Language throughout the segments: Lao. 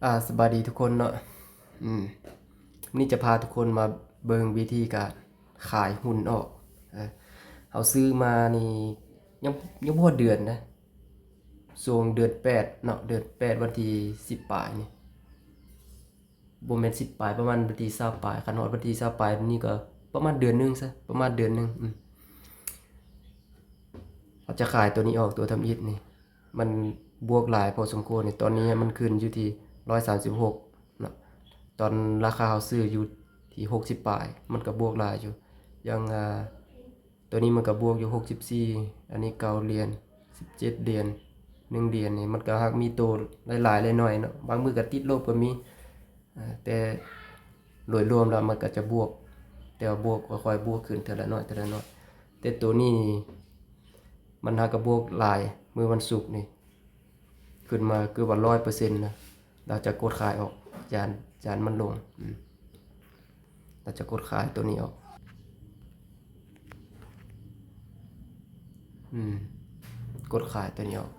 ອາ ສະບາຍດີທຸກຄົນເນາະ. ອືມ ມື້ນີ້ຈະພາທຸກຄົນມາເບິ່ງວິທີການຂາຍຫຸ້ນອອກ. ເອີ ເຮົາຊື້ມານີ້ຍັງ ຍັງບໍ່ຮອດເດືອນນະ, ຊ່ວງເດືອນແປດເນາະ, ເດືອນແປດ ວັນທີສິບປາຍນີ້, ບໍ່ແມ່ນສິບປາຍ, ປະມານວັນທີຊາວປາຍ. ຄັນຮອດວັນທີຊາວປາຍນີ້ກໍປະມານເດືອນໜຶ່ງຊະ, ປະມານເດືອນໜຶ່ງ. ອືມ ເຮົາຈະຂາຍຕົວນີ້ອອກ, ຕົວທຳອິດນີ້ ມັນບວກຫຼາຍພໍສົມຄວນນີ້. ຕອນນີ້ມັນຂຶ້ນຢູ່ທີ່ຮ້ອຍສາມສິບຫົກເນາະ, ຕອນລາຄາເຮົາຊື້ຢູ່ທີ່ຫົກສິບປາຍ, ມັນກໍບວກຫຼາຍຢູ່. ຢ່າງ ອາ ຕົວນີ້ມັນກໍບວກຢູ່ຫົກສິບສີ່, ອັນນີ້ເກົ້າຫຼຽນ, ສິບເຈັດຫຼຽນ, ໜຶ່ງຫຼຽນນີ້, ມັນກໍຫາກມີໂຕຫຼາຍໆ ຫຼາຍໜ້ອຍເນາະ, ບາງມື້ກໍຕິດລົບກໍມີ. ອາ ແຕ່ໂດຍລວມແລ້ວມັນກໍຈະບວກ, ແຕ່ວ່າບວກ ຄ່ອຍໆບວກຂຶ້ນເທື່ອລະໜ້ອຍ ເທື່ອລະໜ້ອຍ. ແຕ່ໂຕນີ້ມັນຫາກະບວກຫຼາຍ, ມື້ວັນສຸກນີ້ຂຶ້ນມາເກືອບວ່າຮ້ອຍເປີເຊັນນະ, ລາວຈະກົດຂາຍອອກ, ຢ້ານ ຢ້ານມັນລົງ. ອືມ ລາວຈະກົດຂາຍໂຕນີ້ອອກ. ອືມ ກົດຂາຍຕົວນີ້ອອກ.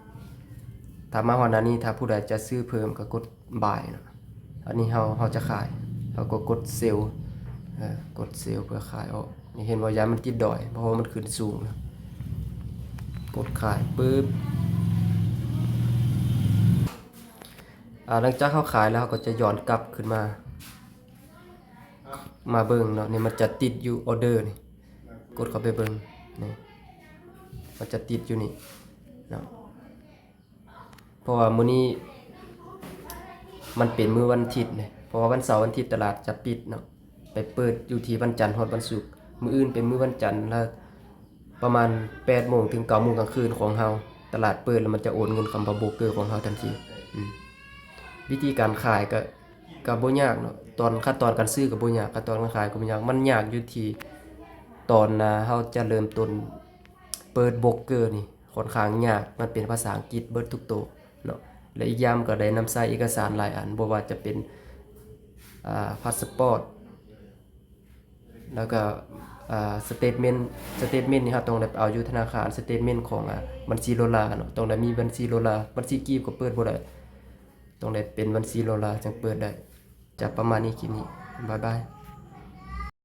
ຖ້າມາຮອດໜ້ານີ້ ຖ້າຜູ້ໃດຈະຊື້ເພີ່ມກໍກົດບາຍເນາະ. ອັນນີ້ເຮົາ ເຮົາຈະຂາຍ, ເຮົາກໍກົດເຊວ, ເອີ ກົດເຊວເພື່ອຂາຍອອກ. ນີ້ເຫັນບໍ່, ຢ້ານມັນຕິດດອຍ ເພາະວ່າມັນຂຶ້ນສູງແລ້ວ. ກົດຂາຍປຶບ, ອາ ຫຼັງຈາກເຮົາຂາຍແລ້ວ ເຮົາກໍຈະຍ້ອນກັບຂຶ້ນມາ ມາເບິ່ງເນາະ. ນີ້ມັນຈະຕິດຢູ່ອໍເດີນີ້, ກົດເຂົ້າໄປເບິ່ງນີ້, ມັນຈະຕິດຢູ່ນີ້ເນາະ. ເພາະວ່າມື້ນີ້ມັນເປັນມື້ວັນທິດເດ້, ເພາະວ່າວັນເສົາວັນທິດຕະຫຼາດຈະປິດເນາະ, ໄປເປີດຢູ່ທີ່ວັນຈັນຮອດວັນສຸກ. ມື້ອື່ນເປັນມື້ວັນຈັນ ແລ້ວປະມານແປດໂມງເຖິງເກົ້າໂມງກາງຄືນຂອງເຮົາ, ຕະຫຼາດເປີດແລ້ວມັນຈະໂອນເງິນເຂົ້າມາໂບຣກເກີຂອງເຮົາທັນທີ. ອືມ ວິທີການຂາຍກໍ ກໍບໍ່ຍາກເນາະ, ຕອນ ຂັ້ນຕອນການຊື້ກໍບໍ່ຍາກ, ຂັ້ນຕອນການຂາຍກໍບໍ່ຍາກ. ມັນຍາກຢູ່ທີ່ຕອນ ອາ ເຮົາຈະເລີ່ມຕົ້ນເປີດໂບຣກເກີນີ້ ຂ້ອນຂ້າງຍາກ, ມັນເປັນພາສາອັງກິດເບິດທຸກໂຕເນາະ. ແລະ ອີກຢ່າງກໍໄດ້ນຳໃຊ້ເອກະສານຫຼາຍອັນ, ບໍ່ວ່າຈະເປັນ ອາ ພາສປອດ ແລ້ວກໍ ອາ ສະເຕດເມັນ. ສະເຕດເມັນນີ້ເຮົາຕ້ອງໄດ້ໄປເອົາຢູ່ທະນາຄານ, ສະເຕດເມັນຂອງ ອາ ບັນຊີໂດລາເນາະ, ຕ້ອງໄດ້ມີບັນຊີໂດລາ, ບັນຊີກີບກໍເປີດບໍ່ໄດ້, ຕ້ອງໄດ້ເປັນບັນຊີໂດລາຈຶ່ງເປີດໄດ້. ຈະປະມານນີ້ ຄລິບນີ້ ບາຍບາຍ.